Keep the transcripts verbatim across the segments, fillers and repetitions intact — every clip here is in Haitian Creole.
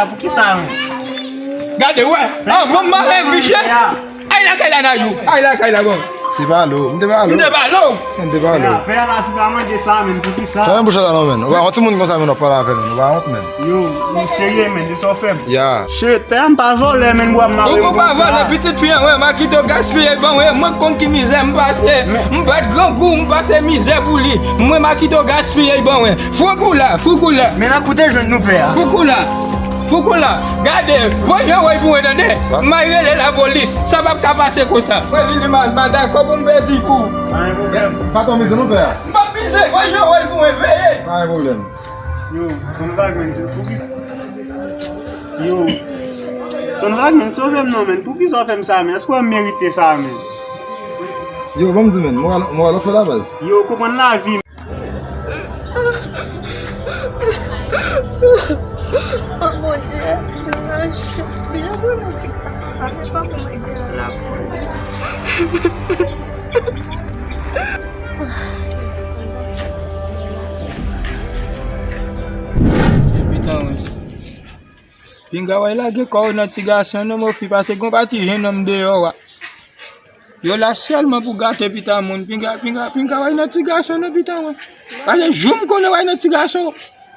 Poukisa? Gade, wè. Anvan m mare Michel. Ay lakay la, Nayou. Ay lakay la, bon. Te pale w, m te pale w. M te pale w. M te pale w. Pè a la, tou pa mande sa, men poukisa? Fèmen bouch la non, men. Ou pa yon timoun konsa, men w ap pale avè l, men. Ou pa wont, men. Yo, m serye, men, se sa w fè m. Ya. Shit, pè a, m pa vòlè, men, bwa, m mare. Ou pa vòlè, pitit fi an, wè, m a kite w gaspiye, bon, wè, mwen konn ki mizè m pase. M bat grangou, m pase mizè pou li. Mwen, m a kite w gaspiye, bon, wè. Foukou la, foukou la. Men nan koute jwenn nou pè a. Foukou la. Foukou la. Gade, voye yon woy pou mwen tande. M a rele lapolis. Sa p ap ka pase konsa. Mwen vini mal, m a dakò pou m pèdi kou. Pa gen pwoblèm. Pa twò mize non pè a. M p ap mize, voye yon woy pou mwen veye. Pa gen pwoblèm. Yo, Ton Vagman, se pou ki... Yo. Ton Vagman, sove m non, men. Poukisa w fè m sa, men? Èske w merite sa, men? Yo, ban m di, men. Mwen, mwen, lòt fè la baz. Yo, konprann lavi. Oh, Bondye, Dimanch, jan pou nou di gason sa, men pa pou mwen gen lapolis. Epi tan, wi. Pinga w al lage kò w nan ti gason non, mofi, paske gon pa ti jennonm deyò a. Yo la sèlman pou gate pita moun. Pinga, pinga, pinga w al nan ti gason non, pita mwen. Paske jou m konnen w al nan ti gason,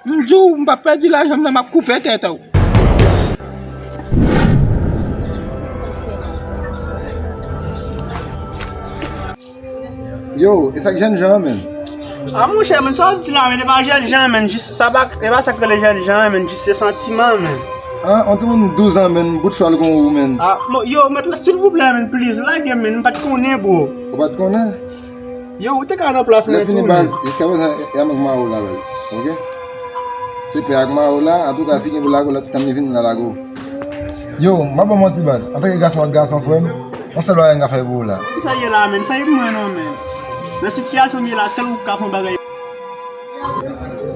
m di w, m p ap pèdi lajan m nan, m ap koupe tèt ou. Yo, e sa k jènjan an, menn? A, monchè, menn, sa w ap di la, menn, e pa jènjan, menn, jis, sa pa, e pa sa k rele jènjan, menn, jis se santiman, menn. An, on timoun douz an, menn, bout chwal kon ou, menn. A, mo-, yo, mèt la, silvouplè, menn, please, lage m, menn, m pa t konnen, bro. Ou pa t konnen? Yo, ou te ka nan plas mwen tou, menn. Lè fini, baz, jiskaprezan, e, e a mwen k mare w la, baz. Oke? Se pè a k mare w la, antouka, si gen pou lage w la, tann li vini la lage w. Yo, m pa ba w manti, baz. Antanke gason ak gason, frè m, yon sèl bagay m ka fè pou ou la. Kisa ye la, menn? Fè pou mwen non, menn. Nan sitiyasyon m ye la, sèl ou k ka fè yon bagay.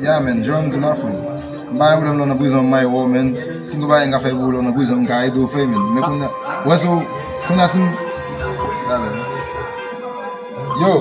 Ya, menn, jan m di w la, frè m. M pa gen pwoblèm lè w nan prizon, m may wè w, menn. Si m gen bagay m ka fè pou ou lè w nan prizon, m ka ede w fè, menn. Men kounye a, wè si w, kounye a si m, talè. Yo.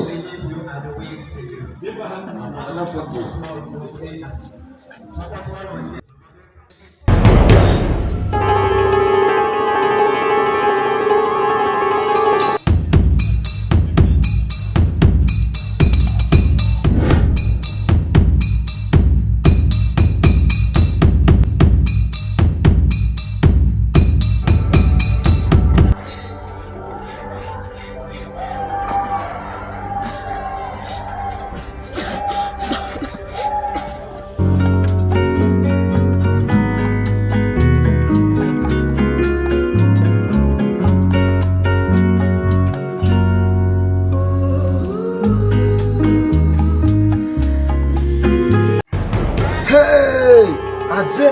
Hey! Adje!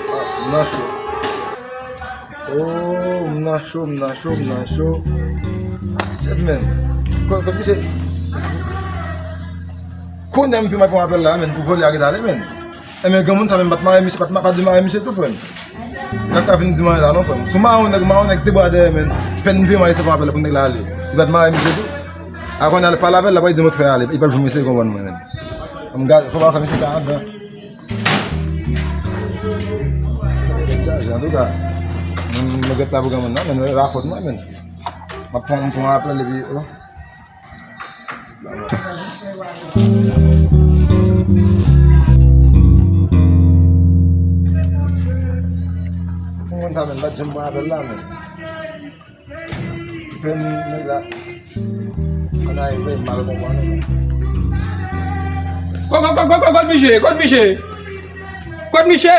Ah, m nan cho. Oh, m nan cho, m nan cho, m nan cho. Shit, man. Kò, kò, misye. Kounye a m fin mare yon apèl la, man, pou vòlè a ret ale, man. Enben, granmoun sa menm pa t mare misye, pa t ma-, pa t vle mare misye tou, frè m. Li pa t ka vin di m anyen la, non, frè m. Si w mare yon nèg, mare yon nèg de bra dèyè, man. Pèn m vin mare se fè yon apèl la pou nèg la ale. Li pa t mare misye tou. A kounye a, l pale avè l, l ap di m, "Mwen k fè ale." Li p ap janm eseye konprann mwen, man. Ann gade, fò m al fè misye ta andan. Tèt chaje, antouka. M regrèt sa pou granmoun nan, men e pa fòt mwen, men. M ap fè, m fè yon apèl epi, oh. Timoun sa, men, pa t janm pran apèl la, men. Pèn nèg la. Ann ale, men, mal konprann, men. Kot, kot, kot, kot, kot misye? Kot misye? Kot misye?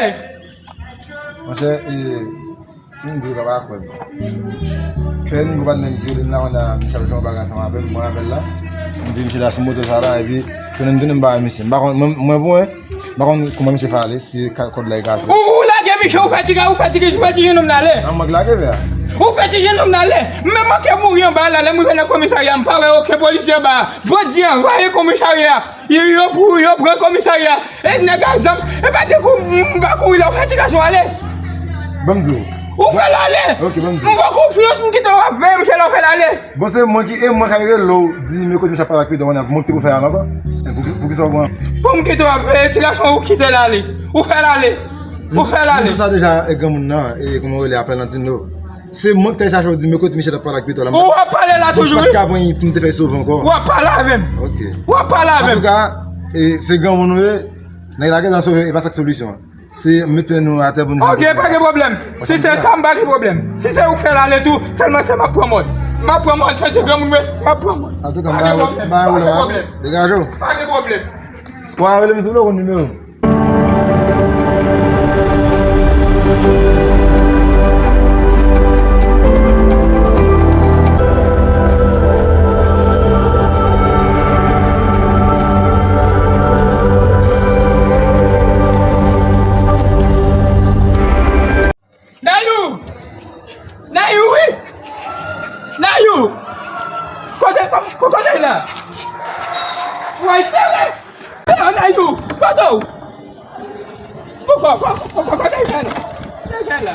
Monchè, e, si m di w, w pa kwè m. Pèn, gwo pa t nèg ki rele m la, kounye a, misye ap jwe yon bagay ansanm avè m, m pran apèl la. M di misye la sou moto sa la, epi tounen m tounen m ba misye. M pa konn, mwen, mwen pou mwen, m pa konn kòman misye fè ale, si ka-, kòd la e kase. Ou, ou lage misye, ou fè ti, ou fè ti, ou fè ti jennonm nan ale. An, mwen k lage vè a. Ou fè ti jennonm nan ale. M menm manke mouri anba la, lè m rive nan komisarya, m pa wè okenn polisye anba a. Bandi anvayi komisarya a. Yo, yo pou, yo pran komisarya. E nèg a zam. E pa de kou, m pa kouri la, ou fè ti gason ale. Ban m di w. Ou fè l ale. Ok, ban m di w. M fè w konfyans, m kite w ap veye misye la, ou fè l ale. Bon, se mwen ki, e mwen k al rele w, di, men kote misye ap pale ak pidan, mwen ki te pou fè a ankò. E pou ki, pou ki sa w pran? Pou m kite w ap veye ti gason, ou kite l ale. Ou fè l ale. Ou fè l ale. M di w sa deja, e granmoun nan, e kòman w rele, Apèlandino. Se mwen ki t al chache w, di m kote misye t ap pale ak Pitò la. Ou w ap pale la toujou, wi. M pa t ka pran pou m te fè sove ankò. W ap pale avè m. Ok. W ap pale avè m. Antouka, e, se granmoun ou ye, nèg la gentan sove, e pa sa k solisyon an. Se met pye nou atè pou nou. Ok, pa gen pwoblèm. Si se sa, m pa gen pwoblèm. Si se ou k fè l ale tou, sèlman se m ap pran mòn. M ap pran mòn, se, se granmoun mwen, m ap pran mòn. Antouka, m pa gen pwoblèm. Degaje w. Pa gen pwoblèm. Si w pa rele m sou lo, konn nimewo m. Nayou! Nayou, wi! Nayou! Kote, ko-, ko-, kote l la? Woy, sere! Nayou, kote w? Poko, poko, poko, kote l la? Kote l la?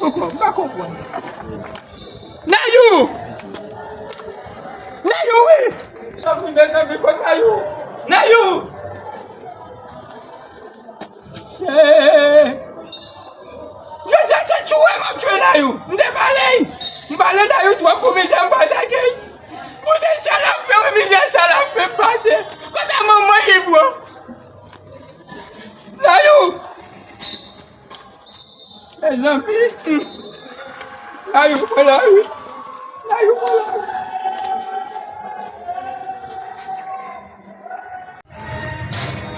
Poko, m pa konprann. Nayou! Nayou, wi! Mezanmi, mezanmi, kote Nayou? Nayou! Jodi a se tchwe m ap tchwe Nayou. M te pale. M pale Nayou twòp pou mizè m pase ak li. Pou se sa l ap fè, wi, mizè sa l ap fè m pase. Kote manman li, bro? Nayou. Mezanmi. Nayou pran lari. Nayou pran lari.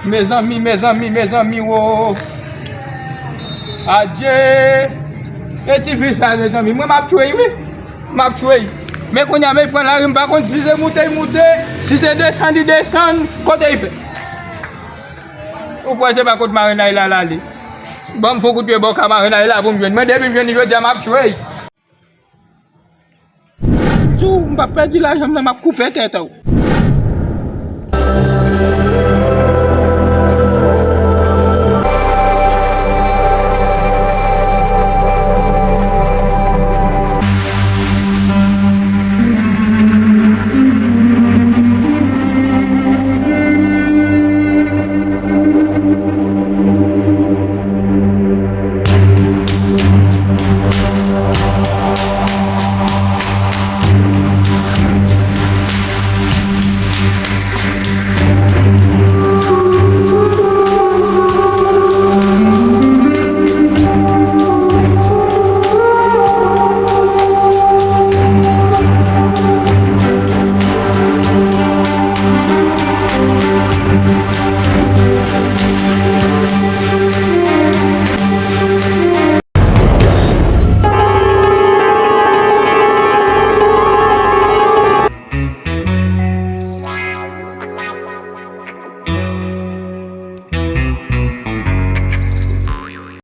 Mezanmi, mezanmi, mezanmi, wo. Adje. E ti fi sa, mezanmi, mwen m ap tchwe l, wi. M ap tchwe l. Men kounye a, men l pran lari, m pa konn si se moute l moute, si se desann li desann, kote l fè. Ou kwè se pa kot marenay la l ale? Ban m fè yon kout pye bò ka marenay la pou m jwenn. Mwen depi m jwenn li jodi a, m ap tchwe l. M di w, m p ap pèdi lajan m nan, m ap koupe tèt ou.